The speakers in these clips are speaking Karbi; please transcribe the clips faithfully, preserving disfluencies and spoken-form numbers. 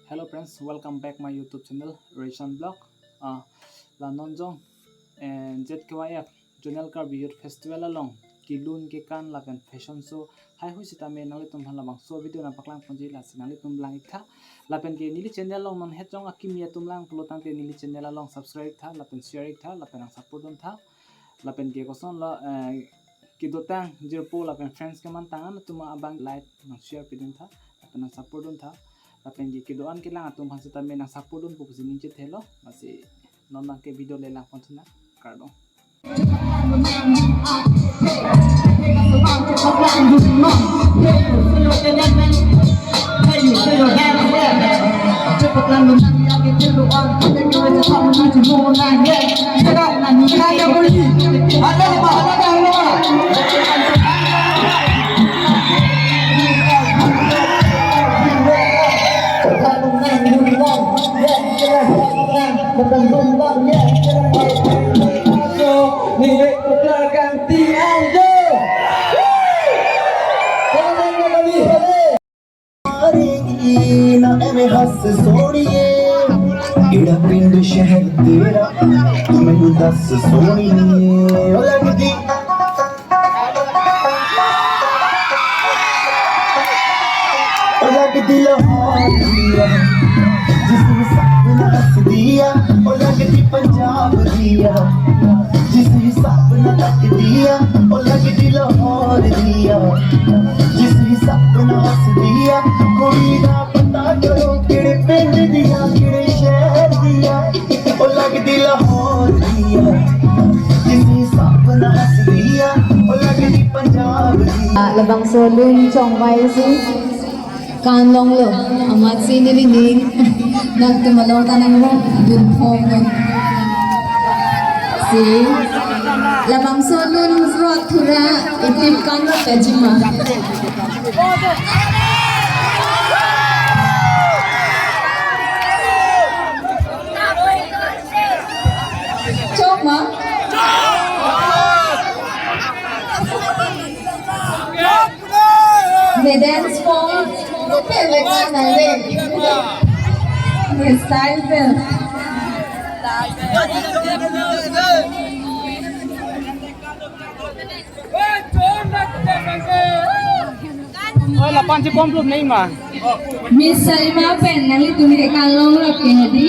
Hello friends, welcome back my YouTube channel Roshan Vlog. Ah, la non jong, eh, Z K Y F Zonal Karbi Youth Festival along kelun kekan lapen fashion show haihui sitame nanglitum aphan labangso video nangpaklang ponji, lasi nanglitum lang-ik tha. Lapen ke neli channel along non het jong akimi atum lang pulo tangte neli channel along subscribe tha, lapen share ik tha, lapen nang support dun tha. Lapen ke kosonlo, eh, kedotang jirpo lapen friends kemantang an atum abang like nang share pidun tha, lapen nang support dun tha. Lapen ke kedo-an kelang atum aphan sitame nang support dun pu pusi ning chethelo. Lasi non abang ke video le lang pon thu nang, kardom. ਨਾ ਐਵੇਂ ਹੱਸ ਸੋਹਣੀਏ, ਕਿਹੜਾ ਪਿੰਡ ਸ਼ਹਿਰ ਤੇਰਾ, ਤੂੰ ਮੈਨੂੰ ਦੱਸ ਸੋਹਣੀਏ। ਉਹ ਲੱਗਦੀ, ਉਹ ਲੱਗਦੀ ਲਾਹੌਰ ਦੀ ਆ, ਜਿਸ ਹਿਸਾਬ ਨਾਲ ਹੱਸਦੀ ਆ। ਉਹ ਲੱਗਦੀ ਪੰਜਾਬ ਦੀ ਆ, ਜਿਸ ਹਿਸਾਬ ਨਾਲ ਲੱਗਦੀ ਆ। ਉਹ ਲੱਗਦੀ ਲਾਹੌਰ ਦੀ ਆ, ਜਿਸ ਹਿਸਾਬ ਨਾਲ ਹੱਸਦੀ ਆ। ਕੁੜੀ ਦਾ ਪਤਾ ਕਰੋ, ਕਿਹੜੇ ਪਿੰਡ ਦੀ ਆ, ਕਿਹੜੇ ਸ਼ਹਿਰ ਦੀ ਆ। ਉਹ ਲੱਗਦੀ ਲਾਹੌਰ ਦੀ ਆ, ਜਿਸ ਹਿਸਾਬ ਨਾਲ ਹੱਸਦੀ ਆ। ਉਹ ਲੱਗਦੀ ਪੰਜਾਬ ਦੀ ਆ। Labangso lun chongvaisi kanlonglo, amatsi neli ning nangtum along ta nangdunphonglo. Si labangso lun rot thura itip kanlo pejima. Chok ma? The dance form, pelek nang le. The style pe. Oi, lapan si pom plum nai ma. Miss Salima pen nanglitum ke kanlonglo ke hedi,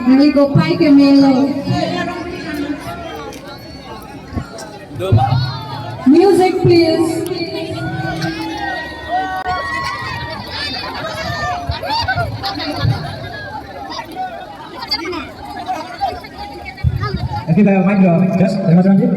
nangli kopai ke melo. Music, please. Kita main dong, just terima kasih.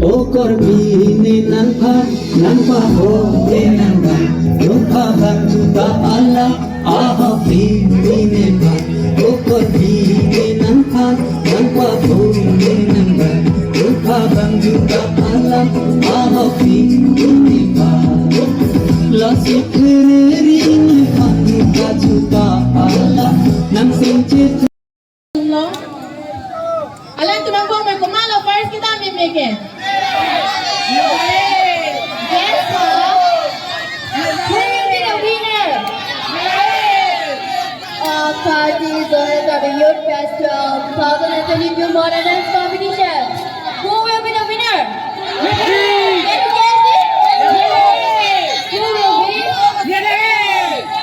O Karbi ne nangphan, nangpahok ne nangphan, nangphan bang juta alam, ahok ne nangphan. O Karbi ne nangphan, nangpahok ne nangphan, nangphan bang juta alam, ahok ne nangphan. Lasi phereri nangphan juta alam, nang singchit. Alanglitum angbong me komatlo first kita meme ke? Yes, ha? Festival two thousand twenty-two Modern Dance Competition. Who will be the winner? Can you guess it? Who will be?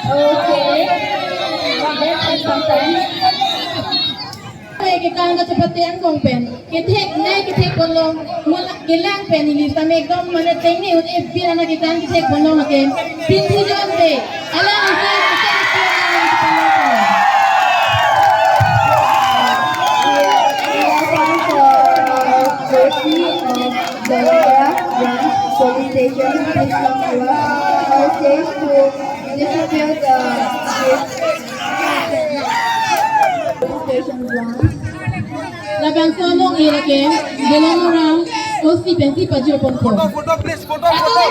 Okay. Let's take some time. Nai kekan kachepate angkong pen kethek nai kethek ponlong, mula kelang pen ili tame ekdom mane tengne un epin ana kekan kethek ponlong ke Pintu Jonte. Alang isi isi isi. We are, we are trying for, uh, Joshi of Jaintia Branch Police Station. Please come to us. Our stage to distribute the gift. Station one. Labangso along area ke Belong Mora O C pensi pajir ponpo. Photo, photo, please, photo, photo.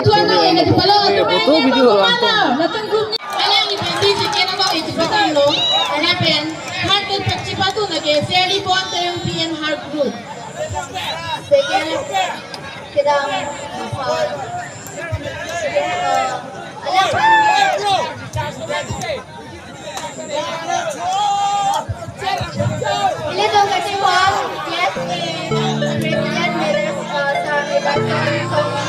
Tuan along area ke palo. Photo, video, latum group ni. Alang ni pensi second along isi patang lo. Alang pen heart group pachipatu na ke Sally Bon Tayong P N heart group. Second kedam, uh, alang. Ilitum kachipon, yes, ni President Meres, uh, Sir Meres,